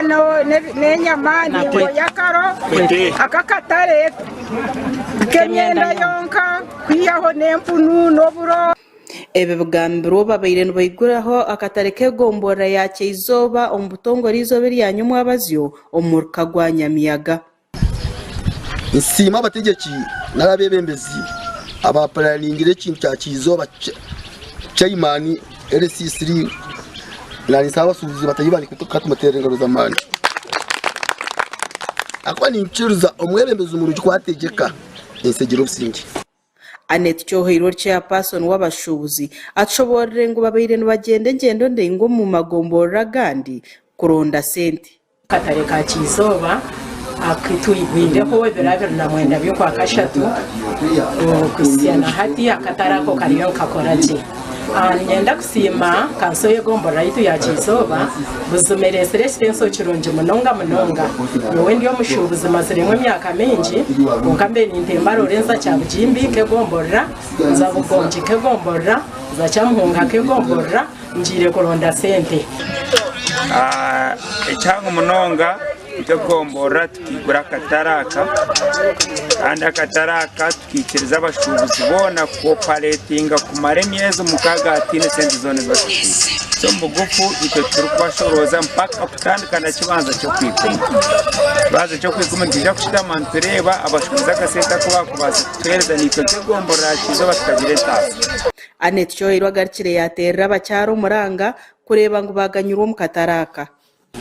N'enyama ningo y'akaro ak'akatare k'emyenda yonka kwihaho n'empunu n'oburo. Ebi bigambirwe obu babaire nibaiguraho akatare k'egomborora ya Kyeizoba omu butongore eizooba erya nyomwabazyo omu muruka gwa Nyamiyaga. Nsiima abategyeki nari abeebembezi abapuraningire ekintu kya Kyizooba Chairman LC3 nariisa abasuubuzi bataahi bangye katumuteerere engaro z'amaani. Ahakuba ninkiriza omwebembezi murungi ku ategyeka ensi egira obusingye. Annet Kyohairwe ori Chairperson w'abashuubuzi atushoboorire ngu babaire nibagyenda engyendo ndaingwa omu magomborora agandi kuronda sente. Akatare ka Kyizooba aku twigwireho ebiro 29 by'Okwakashatu okuhitsya na hati akatare ako kariyo nikakora gye. Niinyenda kusiima kanso y'egomborora yaitu ya Kyizooba buzima ereetsire ekitenso kirungi munonga munonga. Nyowe ndi omushuubuzi maziremu emyaka mingi kwonka mbaire nintemba roore nza Kyabugimbi nk'egomborora, nza Bugongi nk'egomborora, nza Kyamuhunga nk'egomborora. Ngiire kuronda sente. Ekihango munonga nk'egomborora tukaigura akatare aka kandi akatare aka tukaikiriza abashuubuzi boona kukoparetinga kumara emyezi mukaaga hataine sente zoona ezi bashashwire. So omu bugufu itwe titurikubashorooza mpaka kutandika na kibanja ky'okwikumi. Ekibanza ky'okwikumi nitwija kushutama nitureeba abashuubuzi akasente aku baakubaasa kutuheereza naitwe nk'egomborora aha kyizooba tukagira entaasa. Annet Kyohairwe agarukire yaateerera abakyara omuranga kureeba ngu baaganyirwa omu katare aka.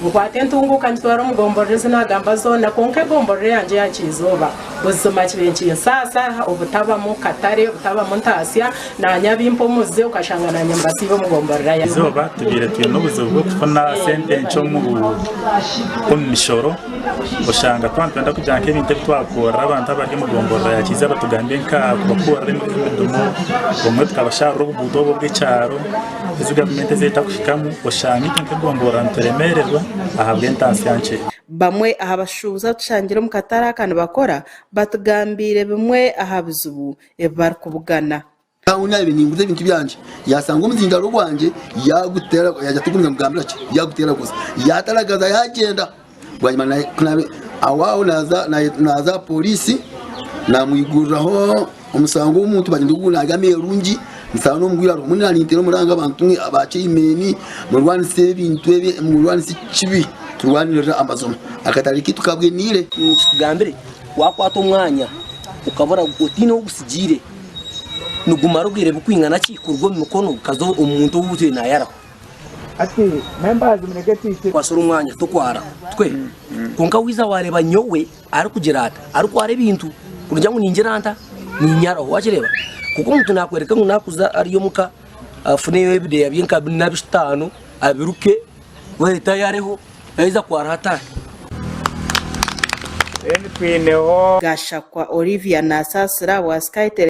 Nkwata entunguuka ngitwara omu gomborora ezi naagamba zoona kwonka egomborora eyangye eya Kyizooba buzima kibaire nikinsaasa obutabamu katare, obutabamu ntaasya naanye abimpa omuze okashanga naanye mbasiiba omu gomborora yangye. Eizooba tubaire twine obuzibu bw'okufuna sente nkye omu mishoro. Oshanga twaba nitwenda kugira nk'ebintu ebi twakorera abantu abari omu gomborora ya Kiiza batugambye nka kubakorera emidumu, obumwe tukabasharira obuguuto obu obw'ekyaro ezi gavumenti ezi etakuhikamu, oshanga itwe nk'egomborora nituremererwa ahabw'entaasya nkye. Bamwe aha bashuubuzi abu tushangire omu katare aka nibakora batugambiire bimwe aha bizibu ebi barikubugana. Aho naabaire ninguza ebintu byangye, yaashanga omuzindaaro gwangye yaagutera, yaagira ati, Nimugambira ki? Yaaguteeraguza, yaataragaza yaagyenda. Bwanyima aho aho naaza naaza aha pooriisi naamwiguriraho omushango gw'omuntu baagira ngu naarya ameerungi nshanga n'omurwaire ariho. Mbwenu naanye ninteera omuranga abantu mwe aba chairman murwanise ebintu ebi, murwanise ekibi, turwanirire amazima. Akatare kaitu kabweniire. Nikitugambire wakwata omwanya okabura otaine ou ogutsigiire nigumara obwire burikwingana ki kuruga omu mikono gukaza omu muntu ou otwire naayaraho. Kwasira omwanya tokwara tikwe? Kwonka waija waareeba nyowe arikugira ata, arikwara ebintu kugira ngu ningira nta, niinyaraho wakireeba? Kwonka omuntu naakworeka ngu naakuza ari omuka afuneyo ebideeya bye nka bina bitaano abiruke we ayareho yaija kwaraho ataahe. Then twineho. Gashakwa Olivia nasaasira ahabwa Sky Television.